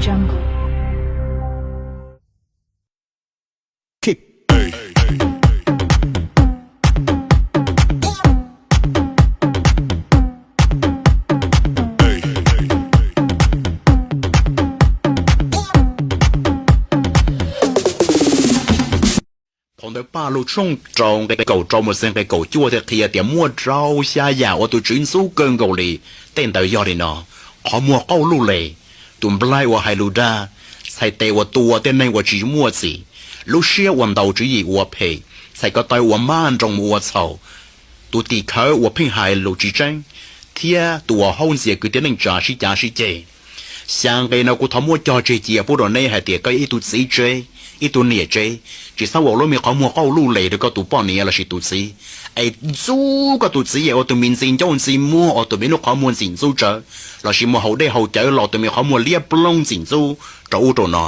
Phau ntawv Pajlug tshooj rau nqe kaum rau mus txog nqe kaum cuaj thiaj qhia tias muaj rau xya yam uas tus Tswv ntxub kawg nkaus li. Tej ntawd yog li no: qhov muag qauj luj les, tus nplaig uas hais lus dag, txhais tes uas tua tej neeg uas tsis muaj txim, lub siab uas ntaus tswv yim ua phem, txhais ko taw uas maj nroos mus ua txhaum, tus tim khawv uas pheej hais lus tsis tseeb, thiab tus uas haub ntxias kwv tij neej tsa sib cav sib ceg. Xya nqe no kuv thov muab cog tseg cia pub rau neb hais tias koj yog ib tug txiv tsev, ib tug niam tsev, tsis txhob ua lub me qhov muag qauj luj les rau koj tus poj niam lossis tus txiv, es ntxub koj tus txiv es ua tus me ntxi ncauj ntxi muag, ua tus me lub qhov muag ntxim ntxub tsawv, lossis mus haus dej haus cawv los tus me qhov muag liab ploog ntxim ntxub rau ub rau no.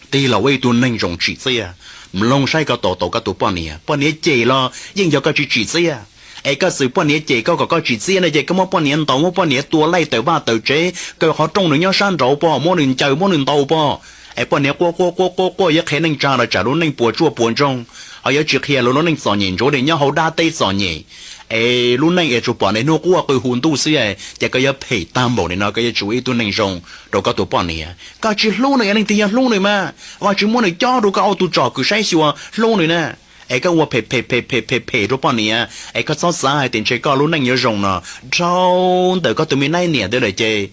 Tig los ua ib tug neeg zoo tsim txiaj, mloog saib koj tau tau koj tus poj niam. Poj niam cem los yeej yog koj tsis tsim txiaj, es koj txwm poj niam cem koj kom koj tsim txiaj no ces koj muab poj niam ntaus, muab poj niam tua laij tawm vaj tawm tsev, kaw qhov rooj nws nyob sab nraud pog, muab nws ncaws muab nws ntaus pog. Es poj niam quaj quaj quaj quaj quaj yuav qhia neej tsa los tsam lub neej puas tsuaj puas ntsoog, ho yuav tsis qhia lawv lub neej txom nyem ntsuav li nyob hauv dab teb txom nyem. Es lub neej es tsuas pom niaj hnub quaj qw hu ntuj xwb, ces koj yuav phem tag npaum li no, koj yuav tsis ua ib tug neeg zoo rau koj tus poj niam. Koj tsis hlub nws es leej twg yog hlub nws mas? Vajtswv muab nws cob rau koj ua tus tsom kwm saib xyuas hlub nws na. Es koj ua phem phem phem phem phem phem rau poj niam, es koj txhob xav hais tias ntshe koj lub neej yuav zoo no dhau ntawm koj tus me nab niam ntawd lawm ces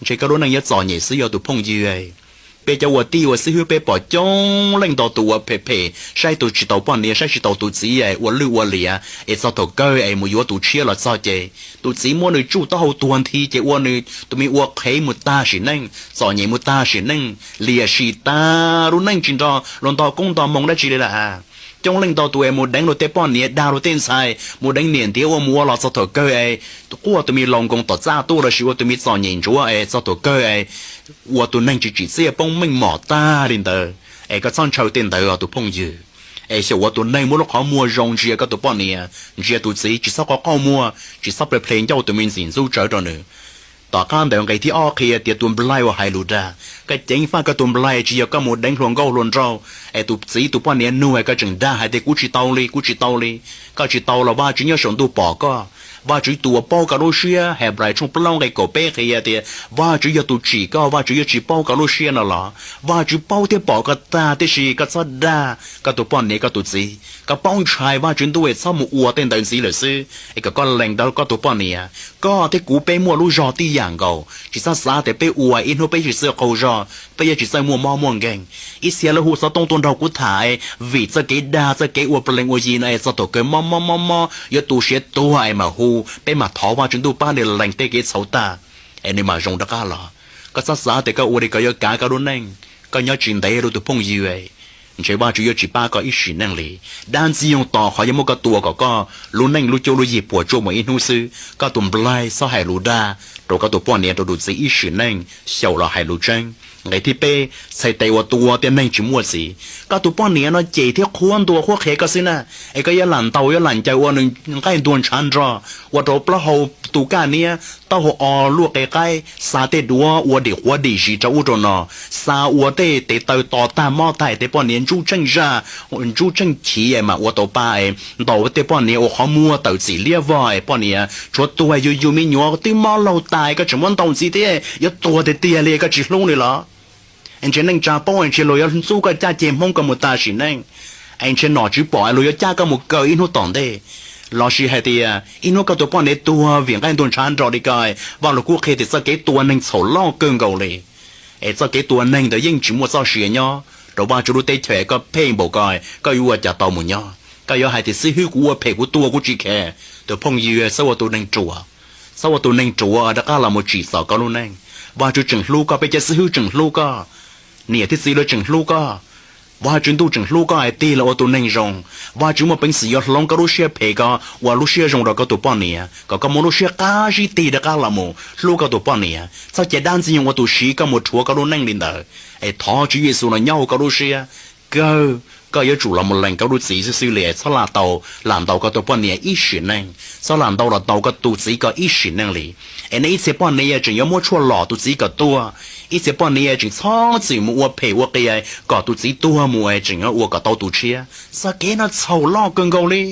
ntshe koj lub neej yuav txom nyem xwb yog tus phooj ywg. Peb cov ua tij ua xib hwb peb pom coob leej ntau tus ua phem phem, saib tus tsis tau poj niam, saib tsis tau tus txiv es ua lwj ua liam, es txog thaum kawg es mus yuav tus tshiab los txog ces tus txiv muab nws tsuj taub hau tuag nthi ces ua nws tus me ua qhev mus tag sim neej, txom nyem mus tag sim neej, liam sim tag lub neej tsis nrog luag nto koob nto moo dab tsi li lawm. Coob leej ntau tus es mus deev luag tej poj niam, dag luag tej ntxhais, mus deev niam ntiav ua mus ua los txog thaum kawg es quaj tus me laus nkoos tom txaj tuaj lossis ua tus me txom nyem ntsuav es txog thaum kawg es ua tus neeg tsis tsim txiaj poob meej mom tag li ntawd. Es koj txhob ntshaw tej ntawd os tus phooj ywg. Es xyaum ua tus neeg muab lub qhov muag zoo ntsia koj tus poj niam, ntsia tus txiv, tsis txhob qauj qauj muag, tsis txhob ple ple ncauj tus me ntxim ntxub tsawv rau nws. Tom qab ntawd nqe thib ob qhia tias tus nplaig uas hais lus dag, koj ceev faj koj tus nplaig, tsis yog koj mus deev hluas nkauj hluas nraug es tus txiv tus poj niam nug es koj tseem dag hais tias kuv tsis tau li, kuv tsis tau li. Koj tsis tau los Vajtswv nyob saum ntuj pom koj. Vajtswv tus uas paub koj lub siab, Henplais tshooj plaub nqe kaum peb qhia tias Vajtswv yog tus tsim koj, Vajtswv yuav tsis paub koj lub siab no los? Vajtswv paub thiab pom koj tag, tiam sis koj txhob dag koj tus poj niam koj tus txiv. Koj paub ntshai Vajtswv ntuj es txhob mus ua tej ntawd ntxiv lawm xwb, es kom koj lees tau koj tus poj niam. Koj thiab kuv peb muaj lub zog tib yam nkaus, tsis txhob xav tias peb ua ib hnub peb tsis txawj qaug zog, peb yuav tsis txawj muaj mob muaj nkeeg. Ib txhia lawv hu xov tooj tuaj nrog kuv tham es vim txoj kev dag txoj kev ua plees ua yi no es txog thaum kawg mob mob mob mob yuav tu siav tuag es mam hu, peb mam thov Vajtswv ntuj pab nws lees tej kev txhaum tag es nws mam zoo rov qab los. Koj txhob xav tias koj ua li ko yuav kav koj lub neej, koj nyob tsis ntev rau tus phooj ywg, ntshe Vajtswv yuav tsis pab koj ib sim neej li. Dab ntxwg nyoog tos qhov yuav muab koj tua kom koj lub neej lub cuab lub yig puas tsuaj mus ib hnub xwb. Koj tus nplaig txhob hais lus dag rau koj tus poj niam rau tus txiv ib sim neej, xyaum los hais lus tseeb. Nqe thib peb, txhais tes uas tua tej neeg tsis muaj txim. Koj tus poj niam no cem thiab qhuab ntuas qhuab qhia koj xwb na, es koj yuav lam ntaus yuav lam ncaws ua nws nqaij ntuag ntshav nrog, ua rau plaub hau tu kaj niab, taub hau o luaj qe qaib, xa tej duav ua dim quav dim zis rau ub rau no, xa ua tej tes taw to tag mob tag, tej poj niam ntsuj tsheej zaj, ntsuj tsheej chiv mas ua tau pa es ntaus tej poj niam ua qhov muag tawm txim liab vog es poj niam tshuav tuag yus yus me nyuam twb mob laug tas koj tseem muab ntaus ntxiv thiab, yuav tuag tiag tiag li koj tsis hlub nws los? Es ntshe neej tsa paub es ntshe luag yuav ntxub koj caj ceg hmoob koj mus tag sim neej. Es ntshe nom tswv pom es luag yuav cab koj mus kaw ib hnub tom ntej. Lossis hais tias ib hnub koj tus poj niam tuag vim nqaij ntuag ntshav nrog li ko, Vaj Lug Kub qhia tias txoj kev tua neeg txhaum loj kawg nkaus li. Es txoj kev tua neeg ntawd yeej tsis muaj txoj sia nyob rau Vajtswv lub teb chaws, koj pheej npaum ko, koj yuav ua cas tau mus nyob? Koj yuav hais tias xib hwb kuv ua phem kuv tua kuv tsis khe. Tus phooj ywg, txhob ua tus neeg ruam, txhob ua tus neeg ruam rov qab los mus tsim txom koj lub neej. Vajtswv tseem hlub koj, peb cov xib hwb tseem hlub koj, niam thiab txiv lawv tseem hlub koj. Vajtswv ntuj tseem hlub koj es tig los ua tus neeg zoo. Vajtswv muaj peev xwm yuav hloov koj lub siab phem ko ua lub siab zoo rau koj tus poj niam, kom koj muaj lub siab qab zib tig rov qab los mus hlub koj tus poj niam. Txhob cia dab ntxwg nyoog ua tus siv koj mus rhuav koj lub neej li ntawd. Es thov Tswv Yexus los nyob hauv koj lub siab. Kawg, koj yuav tsum los mus lees koj lub txim xwb xwb li. Txhob lam tau lam ntaus koj tus poj niam ib sim neej, txhob lam ntau los ntaus koj tus txiv koj ib sim neej li. Es nej ib txhia poj niam tseem yuav muab tshuaj lom tus txiv kom tuag, Ib txhia poj niam tseem txhob txwm mus ua phem ua qias kom tus txiv tuag mus es tseem ua kom tau tus tshiab. Txoj kev no txhaum loj kawg nkaus li.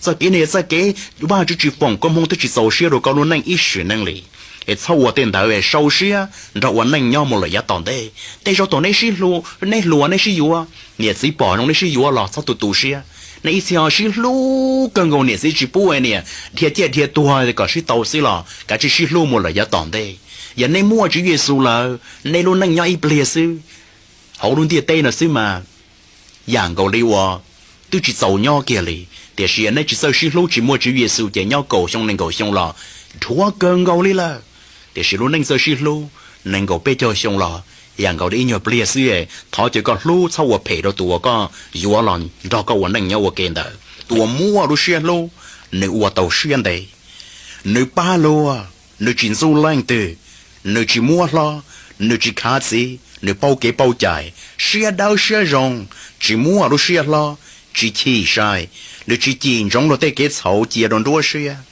Txoj kev no yog txoj kev Vajtswv tsis foom koob hmoov thiab tsis txaus siab rau koj lub neej ib sim neej li. Es txhob ua tej ntawd, sau siab nrog ua neej nyob mus lawm yav tom ntej. Tej zaum thaum neb sib hlub, neb hluas neb sib yuav, niam txiv pom zoo neb sib yuav los txhob tu tu siab. Nej ib txhia sib hlub kawg nkaus niam txiv tsis pub niam dhia ciaj dhia tuag kom sib tau xwb los kav tsij sib hlub mus lawm yav tom ntej. Yog nej muaj Tswv Yexus lawm, nej lub neej nyob ib pliag xwb hauv lub ntiaj teb no xwb mas yam nkaus li uas twb tsis txaus nyob kiag li. Tiam sis yog nej tsis txawj sib hlub tsis muaj Tswv Yexus ces nyob kaum xyoo nees nkaum xyoo los dhuav kawg nkaus li lawm. Tiam sis lub neej txawj sib hlub nees nkaum peb caug xyoo los yam nkaus li ib nyuag pliag xwb. Thov cia koj hlub, txhob ua phem rau tus uas koj yuav los nrog koj ua neej nyob ua ke ntawd. Tus uas muaj lub siab hlub, nws ua tau siab ntev, nws pab luag, nws tsis ntxub leej twg, nws tsis muab hlob, nws tsis khav txiv, nws paub kev paub cai, siab dawb siab zoo, tsis muaj lub siab hlob, tsis chim sai, nws tsis cim ntsoov luag tej kev txhaum cia rau nruab siab,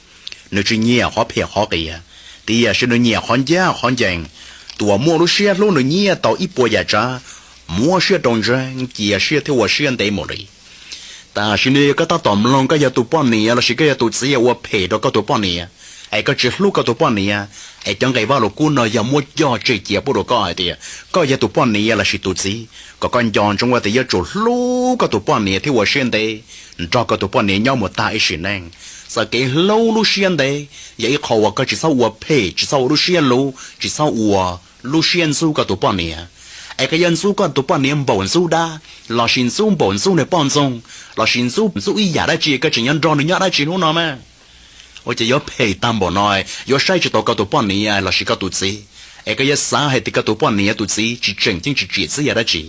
nws tsis nyiam qhov phem qhov qias, tiam sis nws nyiam qhov ncaj qhov ncees. Tus uas muaj lub siab hlub nws nyiam tau ib puas yam tsav, muab siab rau ntseeg, cia siab thiab ua siab ntev mus li. Tam sim no yog koj tab tom mloog koj yog tus poj niam lossis koj yog tus txiv ua phem rau koj tus poj niam, es koj tsis hlub koj tus poj niam, es cov nqe Vajluskub no yog muab coj tseg cia pub rau koj hais tias koj yog tus poj niam lossis tus txiv, kom koj nco ntsoov tias yuav tsum hlub koj tus poj niam thiab ua siab ntev nrog koj tus poj niam nyob mus tag ib sim neej. Txoj kev hlub lub siab ntev yog ib qho uas koj tsis txhob ua phem, tsis txhob ua lub siab luv, tsis txhob ua lub siab ntxub koj tus poj niam. Es koj yuav ntxub koj tus poj niam npaum ntxub dab, lossis ntxub npaum ntxub nws poj ntxoog, lossis ntxub ntxub ib yam dab tsi, koj tseem yuav nrog nws nyob dab tsi hnub no mas? Ua cas yuav phem tag npaum no, yuav saib tsis taus koj tus poj niam lossis koj tus txiv, es koj yuav xav hais tias koj tus poj niam tus txiv tsis tseem ceeb, tsis tsim txiaj dab tsi.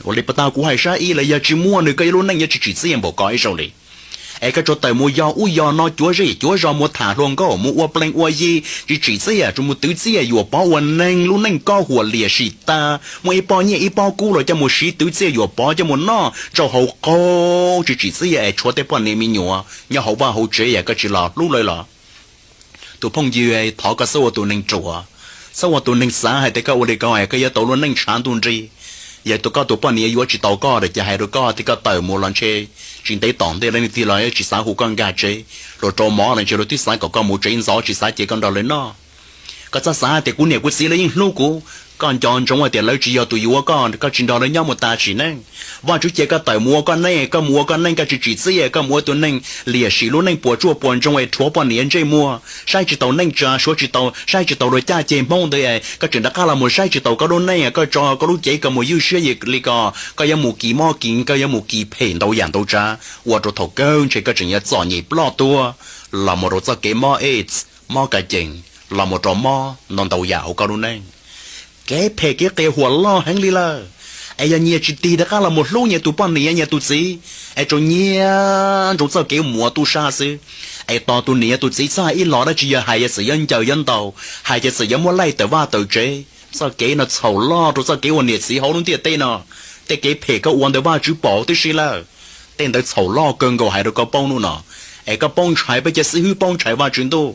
Ua li pas tag kuv hais sab ib los yog tsis muaj nws koj yuav lub neej yuav tsis tsim txiaj npaum ko ib zaug li. Es koj tsuas tawm mus yog ub yog no cuav zej cuav zos, mus tham hluas nkauj, mus ua plees ua yi tsis tsim txiaj, tsuas mus twv txiaj yuam pov ua neeg, lub neej koj huam liam sim tag, muaj ib pob nyiaj ib pob kub los coj mus siv twv txiaj yuam pov coj mus noj tsau hauv qaug tsis tsim txiaj es tshuav tej poj niam me nyuam nyob hauv vaj hauv tsev es koj tsis los hlub lawv los? Tus phooj ywg, thov koj txhob ua tus neeg ruam, txhob ua tus neeg xav hais tias koj ua li ko es koj yuav tau lub neej tshav ntuj nrig. Yog tus koj tus poj niam yuav tsis tau koj lawm ces hais rau koj tias koj tawm mus los ntshe tsis ntev tom ntej leej twg los tsis xav hu koj nkag tsev, luag rau mov los ntshe luag twb xav kom koj mus tsev ntxov tsis xav cia koj nrog lawv noj. Koj txhob xav tias kuv niam kuv txiv lawv yeej hlub kuv. Koj nco ntsoov hais tias lawv tsis yog tus yuav koj, koj tsis nrog lawv nyob mus tag sim neej. Vaj Tswv cia koj tawm mus ua koj neej, koj mus ua koj neej koj tsis tsim txiaj, koj mus ua tus neeg liam sim lub neej puas tsuaj puas ntsoog es rhuav poj niam ntsej muag, saib tsis taus neej tsa, suav tsis tau, saib tsis taus luag caj ceg Hmoob ntawd, koj tseem rov qab los mus saib tsis taus koj lub neej, koj tso koj lub cev koj mus ywj siab li ko, koj yuav mus kis mob kis, koj yuav mus kis phem ntau yam ntau tsav, ua rau thaum kawg ntshe koj tseem yuav txom nyem ploj tuag los mus rau txoj kev mob aids, mob kas cees, los mus rau mob ntau ntau yam hauv koj lub neej. Kev phem kev qias huam loj heev li lawm. Es yog nyias tsis tig rov qab los mus hlub nyias tus poj niam nyias tus txiv, es tsuas nyiam ntsoov txoj kev muav tub sab xwb, es tos tus niam tus txiv txhob hais ib los dab tsi, yog hais ces txawm yuav ncaws yuav ntaus, hais ces txawm yuav muab laij tawm vaj tawm tsev. Txoj kev no txhaum loj rau txoj kev ua niam txiv hauv lub ntiaj teb no. Tej kev phem koj ua ntawd Vaj Tswv pom tib si lawm. Tej ntawd txhaum loj kawg nkaus hais rau koj paub hnub no. Es koj paub ntshai peb cov xib hwb, paub ntshai Vaj Tswv ntuj,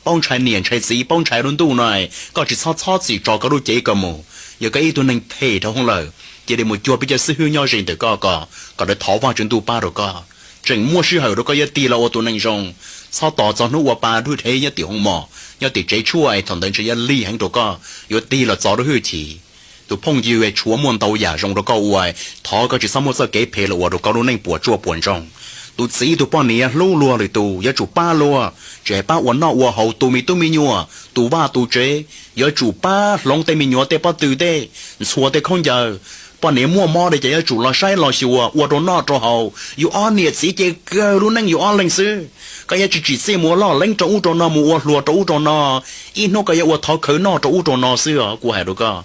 paub ntshai niam ntshai txiv, paub ntshai lub ntuj no, koj tsis txhob txhob txwm tso koj lub cev koj mus. Yog koj ib tug neeg phem dhau lawm, cia li mus cuag peb cov xib hwb nyob ze ntawm koj ko, kom lawv thov Vaj Tswv ntuj pab rau koj. Tseem muaj sij hawm rau koj yuav tig los ua tus neeg zoo. Txhob tos txog hnub ua pa dub dhev nyob tim hoo mom, nyob tim tsev tshuaj es thaum ntawd ntshe yuav lig heev rau koj, yuav tig los txo lub hwj chim. Tus phooj ywg, tshuav muaj ntau yam zoo rau koj ua, thov koj tsis txhob muab txoj kev phem los ua rau koj lub neej puas tsuaj puas ntsoog. Tus txiv tus poj niam hlub luag lwm tus yuav tsum pab luag, tsis hais pab ua noj ua haus tu me tub me nyuam, tu vaj tu tsev, yuav tsum pab hloov tej me nyuam tej pob tw tej, ntxhua tej khaub ncaws. Poj niam muaj mob li ces yuav tsum los saib los xyuas, ua rau noj rau haus. Yus ob niam txiv ces kawg lub neej yus ob leeg xwb. Koj yuav tsis tsim txiaj mus ua loj leeb rau ub rau no, mus ua hluas rau ub rau no, ib hnub koj yuav ua thov khawv noj rau ub rau no xwb os. Kuv hais rau koj,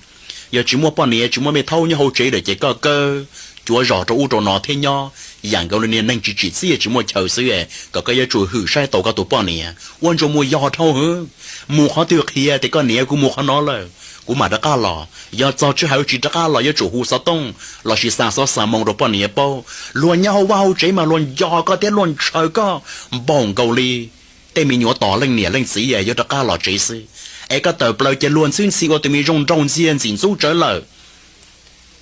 yog tsis muaj poj niam tsis muaj me thaub nyob hauv tsev lawm ces koj kawg cuav zos rau ub rau no thiab nyob yam nkaus li niag neeg tsis tsim txiaj tsis muaj chaw xwb. Kom koj yuav tsum hwm saib taus koj tus poj niam, ua ntsuas mus yos dhau hwv. Mus qhov twg qhia tias koj niam kuv mus qhov no lawm, kuv mam rov qab los. Yog txog sij hawm tsis rov qab los yuav tsum hu xov tooj lossis xa xov xa moo rau poj niam paub. Luag nyob hauv vaj hauv tsev mas luag nco koj thiab luag ntshaw koj npaum nkaus li tej me nyuam tos leej niam leej txiv yuav rov qab los tsev xwb. es koj tawm plaws ces luag ntxhwb ntxhi ua tus me zoo nraug ntxiag ntxim ntxub tsawv lawm.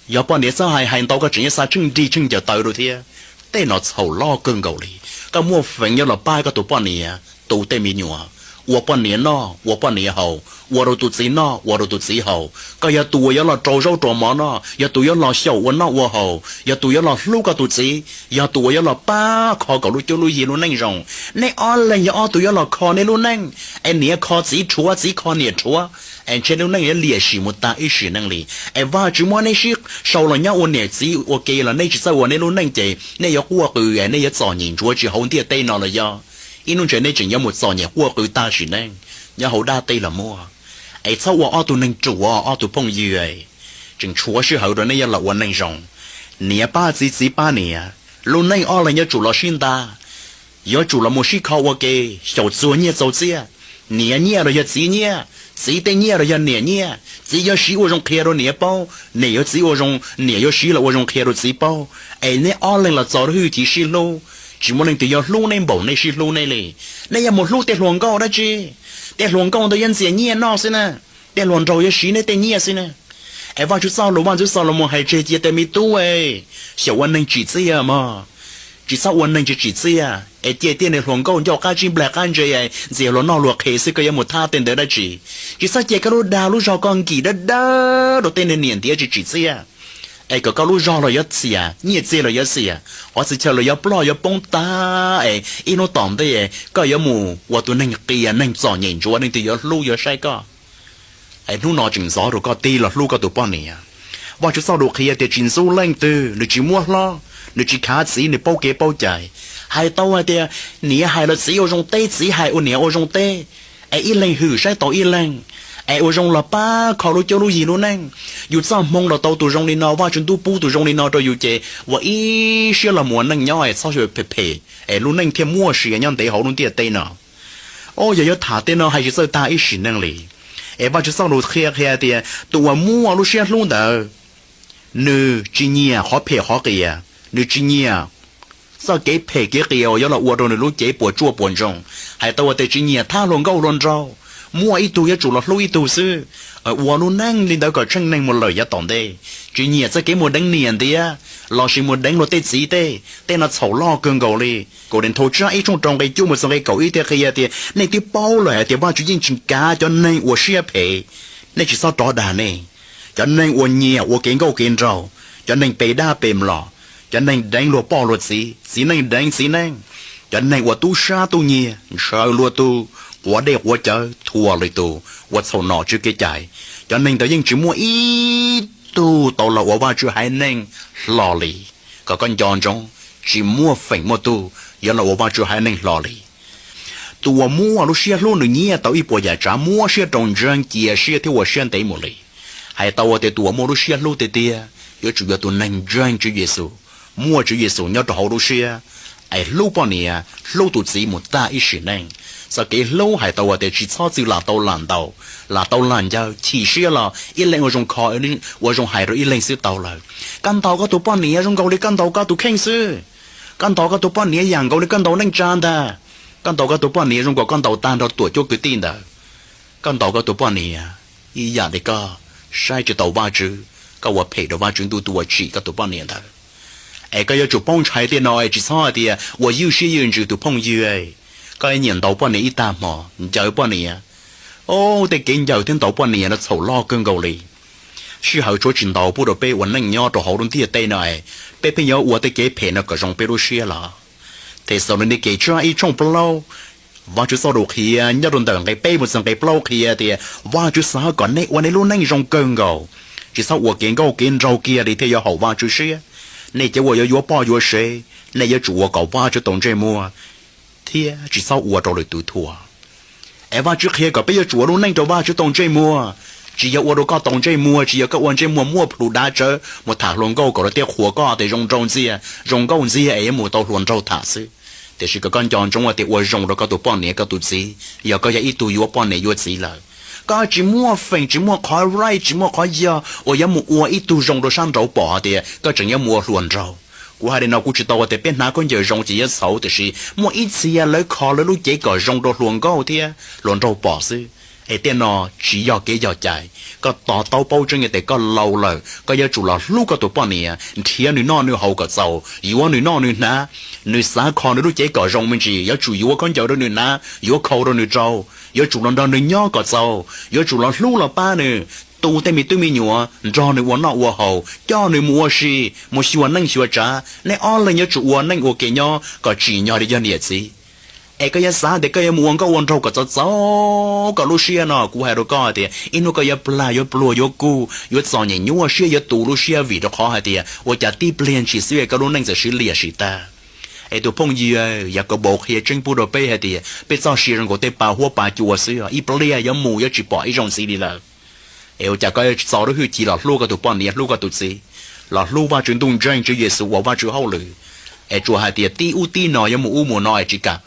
Yog poj niam txhob hais, hais ntau koj tseem yuav xa tsheej nrig tsheej cawm taw rau thiab. Tej no txhaum loj kawg nkaus li. Koj muaj feem yuav los pab koj tus poj niam tu tej me nyuam, ua poj niam noj ua poj niam haus, ua rau tus txiv noj ua rau tus txiv haus. Koj yog tus uas yuav los rau zaub rau mov noj, yog tus yuav los xyaum ua noj ua haus, yog tus yuav los hlub koj tus txiv, yog tus uas yuav los pab kho kom lub cuab lub yig lub neej zoo. Nej ob leeg yog ob tug yuav los kho nej lub neej, es niam kho txiv rhuav, txiv kho niam rhuav, es ntshe lub neej yuav liam sim mus tag ib sim neej li. Es Vajtswv muab nej sib sau los nyob ua niam txiv ua ke los nej tsis txawj ua nej lub neej ces nej yuav quaj qw, nej yuav txom nyem ntsuav tsis hauv ntiaj teb no los yog ib hnub ntsis nej tseem yuav mus txom nyem quaj qw tag sim neej nyob hauv dab teb los muaj. Es txhob ua ob tug neeg ruam, ob tug phooj ywg, tseem tshuav sij hawm rau nej yuav los ua neeg zoo. Niam pab txiv, txiv pab niam, lub neej ob leeg yuav tsum los sib nta, yuav tsum los mus sib kho ua ke, xyaum txuag nyiaj txaus txiaj. Niam nyiaj los yog txiv nyiaj, txiv tej nyiaj los yog niam nyiaj. Txiv yuav siv ua zoo qhia rau niam paub, niam yuav txiv ua zoo, niam yuav siv los ua zoo qhia rau txiv paub. Es neb ob leeg los txo hwj chim sib hlub, tsis muaj leej twg yuav hlub nej npaum nej sib hlub nej li. Nej yuav mus hlub tej hluas nkauj dab tsi? Tej hluas nkauj ntawd yuav ntxias nyiaj noj xwb na, tej hluas nraug yuav siv nej tej nyiaj xwb na. Es Vajtswv txoj lus, Vajtswv txoj lus mus hais tseg cia tias me tub, xyaum ua neeg tsim txiaj mog, tsis txhob ua neeg tsis tsim txiaj es cia tiaj nws hluas nkauj ncauj qab tsib nplag qab ntse ntxias luag noj luag qhev xwb, koj yuav mus thab tej ntawd dab tsi? Tsis txhob cia koj lub dag lub zog koj nkim dawb dawb rau tej niag niam ntiav tsis tsim txiaj, es kom koj lub zog los yuav txias, nyiaj txiag los yuav xiam, qhov txhia chaw los yuav ploj yuav poob tag, es ib hnub tom ntej koj yuav mus ua tus neeg qias neeg txom nyem ntsuav, leej twg yuav hlub yuav saib koj? Es hnub no tseem ntxov rau koj tig los hlub koj tus poj niam. Vajtswv txoj lus qhia tias tsis ntxub leej twg, nws tsis muab hlob, nws tsis khav txiv, nws paub kev paub cai. Hais tau hais tias niam hais los txiv ua zoo teb, txiv hais ua niam ua zoo teb, es ib leeg hwm saib taus ib leeg, es ua zoo los pab kho lub cuab lub yig lub neej. Yus txoj hmoo los tau tus zoo li no, Vajtswv ntuj pub tus zoo li no rau yus ces ua ib siab los mus ua neej nyob es txhob phem phem, es lub neej thiaj muaj sia nyob ntev hauv lub ntiaj teb no. Yog yuav tham tej no hais tsis txawj tag ib sim neej li. Es Vajtswv txoj lus qhia qhia tias tus uas muaj lub siab hlub ntawd, nws tsis nyiam qhov phem qhov qias, nws tsis nyiam txoj kev phem kev qias uas yuav los ua rau nws lub cev puas tsuaj puas ntsoog. Hais tau tias tsis nyiam thab hluas nkauj hluas nraug, muaj ib tug yuav tsum los hlub ib tug xwb. Ua lub neej li ntawd kom tsheej neeg mus lawm yav tom ntej. Tsis nyiam txoj kev mus deev niam ntiav lossis mus deev luag tej txiv tej, tej no txhaum loj kawg nkaus li. Kaum Dinthaus tsab ib tshooj rau nqe cuaj mus txog nqe kaum ib thiaj qhia tias nej twb paub lawm hais tias Vajtswv yeej tsis kav cov neeg ua siab phem. Nej tsis txhob rov dag nej. Cov neeg uas nyiam ua kev nkauj kev nraug, cov neeg pe dab pe mlom, cov neeg deev luag poj luag txiv, txiv neej deev txiv neej, cov neeg uas tub sab tub nyiag, ntshaw luag tug, quav dej quav cawv, thuam lwm tus, ua txhaum nom tswv kev cai, cov neeg ntawd yeej tsis muaj ib tug tau los ua Vajtswv haiv neeg hlo li. Kom koj nco ntsoov, tsis muaj feem muaj tug yuav los ua Vajtswv haiv neeg hlo li. Tus uas muaj lub siab hlub nws nyiam tau ib puas yam tsav, muab siab rau ntseeg, cia siab thiab ua siab ntev mus li. Hais tau tias tus uas muaj lub siab hlub tiag tiag yuav tsum yog tus neeg ntseeg Tswv Yexus, muaj Tswv Yexus nyob rau hauv lub siab, es hlub poj niam hlub tus txiv mus tag ib sim neej. Txoj kev hlub hais tau tias tsis txhob txwj lam tau lam ntaus, lam tau lam ncaws, chim siab los ib leeg ua zoo kho, ua zoo hais rau ib leeg xwb tau lawm. Koj ntaus koj tus poj niam zoo nkaus li koj ntaus koj tus kheej xwb. Koj ntaus koj tus poj niam yam nkaus li koj ntaus neej tsa ntag. Koj ntaus koj tus poj niam zoo nkaus koj ntaus tag nrho tuam cuab kwv tij ntawd. Koj ntaus koj tus poj niam ib yam li koj saib tsis taus Vajtswv, koj ua phem rau Vajtswv ntuj tus uas tsim koj tus poj niam ntawd. Es koj yuav tsum paub ntshai tej no es tsis txhob hais tias ua ywj siab ywj ntsws tus phooj ywg. Koj nyiam ntaus poj niam ib tag hmo, ncaws poj niam. Tej kev ncaws thiab ntaus poj niam no txhaum loj kawg nkaus li. Sij hawm tshuav tsis ntaus pub rau peb ua neej nyob rau hauv lub ntiaj teb no, peb pheej yuav ua tej kev phem no kom zoo peb lub siab los? Thexalaunikes tsab ib tshooj plaub, Vajtswv txoj lus qhia nyob rau ntawm nqe peb mus txog nqe plaub qhia tias Vajtswv xav kom nej ua nej lub neej zoo kawg nkaus, tsis txhob ua kev nkauj kev nraug kiag li thiaj yuav haum Vajtswv siab. Nej cov uas yuav yuav poj yuav sev, nej yuav tsum ua kom Vajtswv tau ntsej muag thiab tsis txhob ua rau lwm tus thuam. Es Vajtswv qhia kom peb yuav tsum ua lub neej rau Vajtswv tau ntsej muag. Tsis yog ua rau koj tau ntsej muag, tsis yog koj ua ntsej muag muaj plhus dav tsawv mus tham hluas nkauj kom lawv thiaj qhuas koj tias zoo nraug ntxiag, zoo nkauj ntxiag es yuav mus tau hluas nraug tham xwb. Tiam sis kom koj nco ntsoov tias ua zoo rau koj tus poj niam koj tus txiv, yog koj yog ib tug yuav poj niam yuav txiv lawm, koj tsis muaj feem tsis muaj qhov right tsis muaj qhov yog uas yuav mus ua ib tug zoo rau sab nraud pom tias koj tseem yuav mus ua hluas nraug. Kuv hais li no kuv tsis tau tias peb hnav khaub ncaws zoo ces yuav txhaum, tiam sis muaj ib txhia lawv kho lawv lub cev kom zoo rau hluas nkauj thiab hluas nraug pom xwb. Es tej no tsis yog kev yog cai. Koj to taub paub tseeb tias koj laus lawm, koj yuav tsum los hlub koj tus poj niam, nrhiav nws noj nws haus kom txaus, yuav nws noj nws hnav, nws xav kho nws lub cev kom zoo me ntsis, yuav tsum yuav khaub ncaws rau nws hnav, yuav khau rau nws rau, yuav tsum los nrog nws nyob kom txaus, yuav tsum los hlub los pab nws, tu tej me tub me nyuam, nrog nws ua noj ua haus, coj nws mus ua si, mus xyuas neej xyuas tsav. Nej ob leeg yuav tsum ua neej ua ke nyob kom tsim nyog li yog niam txiv. Es koj yuav xav tias koj yuav mus ua nkauj ua nraug kom txaus txaus koj lub siab no, kuv hais rau koj tias ib hnub koj yuav plag yuav pluag yuav kub, yuav txom nyem nyuaj siab yuav tu lub siab vim rau qhov hais tias ua cas tib pliag ntshis xwb koj lub neej txawm siv liam siv tag. Es tus phooj ywg, yog koj npau qhia tseeb pub rau peb hais tias peb txoj sia zoo nkaus tej pa huab pa cua xwb, ib pliag yuav mus yuav tsis pom ib zaug ntxiv li lawm. Es ua cas koj yuav tsis txo lub hwj chim los hlub koj tus poj niam hlub koj tus txiv, los hlub Vajtswv ntuj ntseeg Tswv Yexus ua Vajtswv hauj lwm? Es tsuas hais tias tib ub tib no yuav mus ub mus no es tsis kam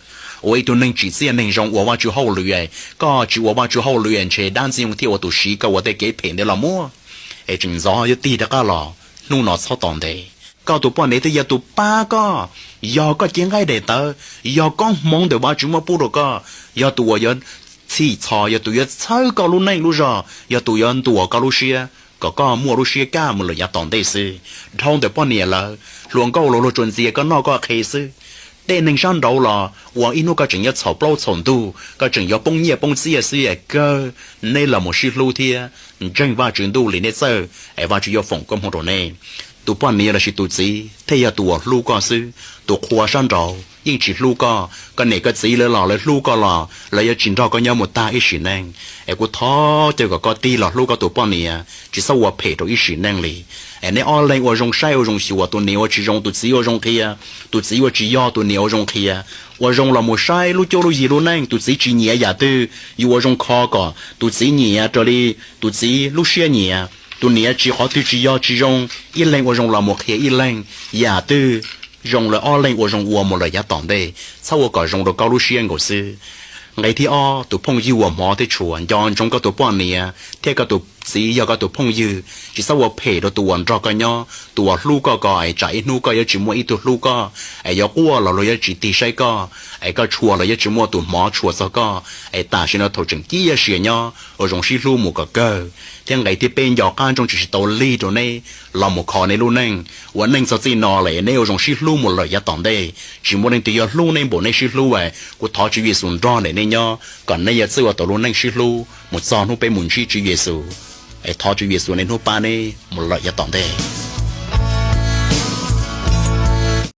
ua ib tug neeg tsim txiaj neeg zoo ua Vajtswv hauj lwm. Koj tsis ua Vajtswv hauj lwm ntshe dab ntxwg nyoog thiaj ua tus siv koj ua tej kev phem ntawd los muab. Es tseem ntxov yuav tig rov qab los, hnub no txhob tos ntev. Koj tus poj niam twb yog tus pab koj, yog koj cev nqaij daim tawv, yog koob hmoov ntawm Vajtswv muab pub rau koj, yog tus uas yuav txhim txhos, yog tus yuav txhawb koj lub neej lub zog, yog tus yuav ntuas koj lub siab kom koj muaj lub siab kaj mus lawm yav tom ntej xwb. Dhau ntawm poj niam lawm, hluas nkauj los luag tsuas ntxias koj noj koj qhe xwb. Tej neeg sab nraud los ua ib hnub koj tseem yuav txhaum plaub txhaum ntug, koj tseem yuav poob nyiaj poob txiaj xwb es kawg, neb los mus sib hlub thiab ntseeg Vajtswv ntuj li neb txawj es Vajtswv yuav foom koob hmoov rau neb. Tus poj niam lossis tus txiv thiaj yog tus uas hlub koj xwb, tus qhua sab nraud yeej tsis hlub koj. Koj niam koj txiv lawv los lawv hlub koj los lawv yuav tsis nrog koj nyob mus tag ib sim neej. Es kuv thov caw kom koj tig los hlub koj tus poj niam, tsis txhob ua phem rau ib sim neej li. Es neb ob leeg ua zoo saib ua zoo xyuas, tus niam ua tsis zoo tus txiv ua zoo qhia, tus txiv ua tsis yog tus niam ua zoo qhia. Ua zoo los mus saib lub cuab lub yig lub neej, tus txiv tsis nyiam yam twg yus ua zoo kho kom tus txiv nyiam raws li tus txiv lub siab nyiam. Tus niam tsis qhov twg tsis yog tsis zoo, ib leeg ua zoo los mus qhia ib leeg, yam twg zoo lawv ob leeg ua zoo ua mus lawm yav tom ntej, txhob ua kom zoo rau koj lub siab nkaus xwb. Nqe thib ob, tus phooj ywg uas hmov thiab tshua, nco ntsoov koj tus poj niam thiab koj tus txiv yog koj tus phooj ywg, tsis txhob ua phem rau tus uas nrog koj nyob, tus uas hlub koj ko es tsam ib hnub koj yuav tsis muaj ib tug hlub koj, es yuav quaj los luag yuav tsis tig saib koj, es koj tshua los yuav tsis muaj tus hmov tshua txog koj. Es tam sim no thaum tseem ciaj sia nyob ua zoo sib hlub mus kom kawg. Thiab nqe thib peb nco qab ntsoov tsis tsis tau lig rau neb los mus kho neb lub neej. Ua neej txog txij no lawm neb ua zoo sib hlub mus lawm yav tom ntej, tsis muaj leej twg yuav hlub neb npaum neb sib hlub. Kuv thov Tswv Yexus nrog nraim neb nyob kom neb yuav txawj ua tau lub neej sib hlub mus txog hnub peb mus ntsib Tswv Yexus. Es thov Tswv Yexus niaj hnub pab neb mus lawm yav tom ntej.